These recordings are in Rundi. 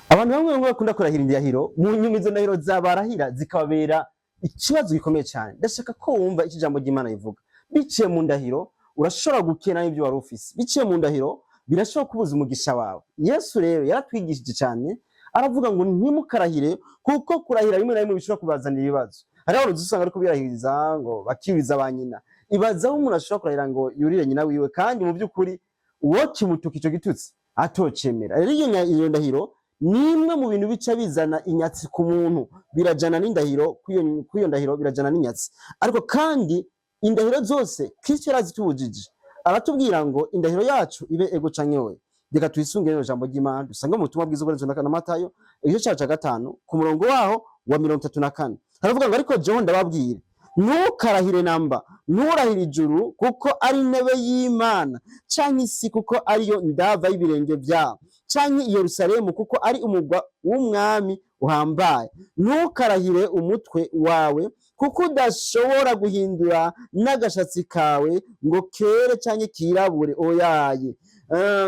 Abantu bamwe bamwe bakunda kurahira indahiro, mu nyuma izo ndahiro zabarahira zikababera ikibazo gikomeye cyane. Ndashaka ko wumva icyo ijambo ry'Imana rivuga. Biciye mu ndahiro urashobora gukena n'ibyo wari ufise. Biciye mu ndahiro birashobora kubuza umugisha wawe. Yesu rero yaratwigishije cyane, aravuga ngo ntimukarahire, kuko kurahira rimwe na rimwe bishobora kubazanira ibibazo. Hariho abantu usanga ariko birahiriza ngo bakiyuriza ba nyina. Ibaza aho umuntu ashobora kurahira ngo yurire nyina wiwe, kandi mu by'ukuri uwo kimutuka ico gitutsi atocemera. Rero iyo ndahiro ni imwe mu bintu bica bizana inyatsi ku muntu. Birajana n'indahiro, kw'iyo ndahiro birajana n'inyatsi. Ariko kandi indahiro zose Kristo yarazitubujije, aratubwira ngo indahiro yacu ibe ego canke oya. Reka tuyisunge rino jambo ry'Imana dusange mu butumwa bwiza bwanditswe na Matayo, igice caco ca 5, ku murongo waho wa 34. Haravuga ngo: "Ariko jewe ndababwira, ntukarahire namba. Nturahire ijuru, kuko ari intebe y'Imana, canke isi, kuko ariyo ndava y'ibirenge vyabo, canke i Yerusalemu, kuko ari umugwa w'umwami uhambaye. Ntukarahire umutwe wawe, kuko udashobora guhindura n'agashatsi kawe ngo kere canke kirabure." Oyaye.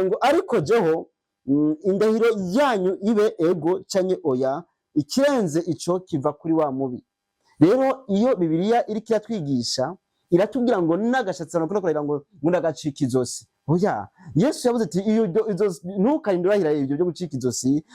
Ngo ariko jeho indahiro yanyu ibe ego canke oya, ikirenze ico kiva kuri wa mubi. Rero iyo Bibiliya iriko iratwigisha, iratubwira ngo n'agashatsi, abantu bakunda kurahira ngo ndagacika izosi. Oya, Yesu yavuze ati iyo ntukarinde urahira ibyo byo gucika izosi,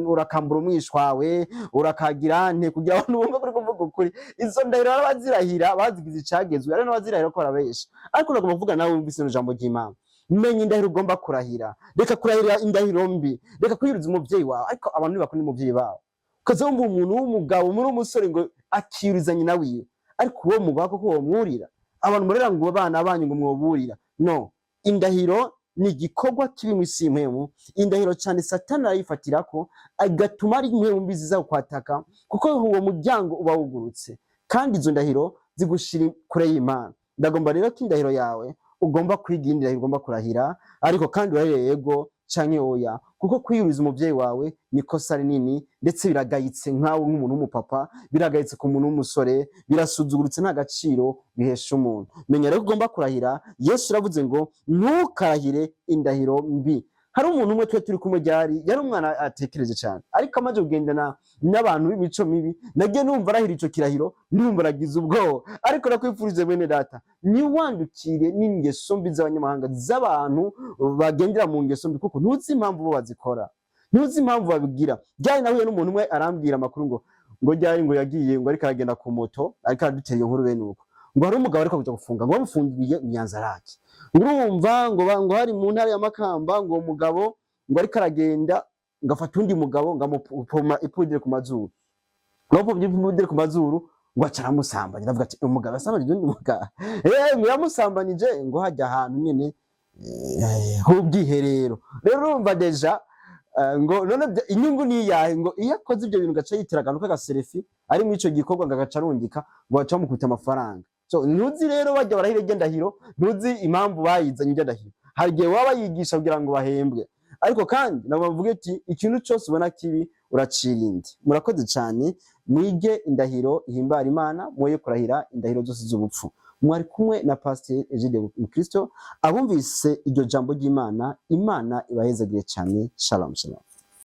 urakambura umwishwa wawe, urakagira nte, kugira abantu bumve kuri kuvuga ukuri. Izo ndahiro bazirahira bazigize icagezwe, ari n'abazirahira ko barabesha. Ariko uragomba kuvuga nawe wumvise ino jambo ry'Imana, menya indahiro ugomba kurahira. Reka kurahira indahiro mbi, reka kwiyuriza umuvyeyi wawe. Ariko abantu ntibakunda umuvyeyi wabo. Ukaza wumva umuntu w'umugabo muri umusore ngo akiyuriza nyina wiwe. Ariko uwo mugabo koko womwurira? Abantu murera ngo abana banyu ngo mwoburira? No indahiro ni igikorwa kiri mu isi y'impwemu. Indahiro cyane Satani arayifatirako, agatuma ari impwemu mbi ziza kukwataka, kuko uwo muryango uba wugurutse, kandi izo ndahiro zigushira kure y'Imana. Ndagomba rero ko indahiro yawe ugomba kwiga iyindi ndahiro ugomba kurahira, ariko kandi urahire yego canke oya, kuko kwiyuriza umuvyeyi wawe ni ikosa rinini, ndetse biragayitse nkawe nk'umuntu w'umupapa, biragayitse ku muntu w'umusore, birasuzuguritse, nta gaciro bihesha umuntu. Menya rero ko ugomba kurahira. Yesu yaravuze ngo ntukarahire indahiro mbi. Hari umuntu umwe twe turi kumwe, ryari yari umwana atekereje cyane, ariko amaze kugendana n'abantu b'imico mibi, nagiye numva arahira ico kirahiro, numva aragize ubwoba. Ariko nakwifurije, bene data, ntiwandukire n'ingeso mbi z'abanyamahanga, z'abantu bagendera mu ngeso mbi, kuko ntuzi impamvu bo bazikora, ntuzi impamvu babigira. Ryari nahuye n'umuntu umwe arambwira amakuru ngo ryari ngo yagiye ngo ariko aragenda ku moto, ariko aradutera iyo nkuru bene uko, ngo hari umugabo ariko kuja gufunga, ngo bamufungiye Nyanzarake. Urumva ngo ngo hari mu ntara ya Makamba, ngo uwo mugabo ngo ariko aragenda, ngo afata undi mugabo, ngo amupoma ipudire ku mazuru, ngo amupomye ipudire ku mazuru, ngo aca aramusambanya. Ndavuga ati umugabo yasambanije undi mugabo? Ngo yamusambanije ngo hajya ahantu nyene h'ubwiherero. Rero urumva déjà ngo none inyungu ni iyahe? Ngo iyo akoze ibyo bintu, gaca yitira akantu k'aga selfie ari muri ico gikorwa, ngo agaca arungika, ngo baca bamukubita amafaranga. So ntuzi rero bajya barahira iryo ndahiro, ntuzi impamvu bayizanye iryo ndahiro. Hari igihe baba bayigisha kugira ngo bahembwe. Ariko kandi nabo bavuga ati ikintu cyose ubona kibi uracirinde. Murakoze cyane. Mwige indahiro ihimbara Imana, mwoye kurahira indahiro zose z'ubupfu. Mwari kumwe na Pasiteri Egide Mukristo. Abumvise iryo jambo ry'Imana, Imana ibahezagire cyane. Shalom, shalom.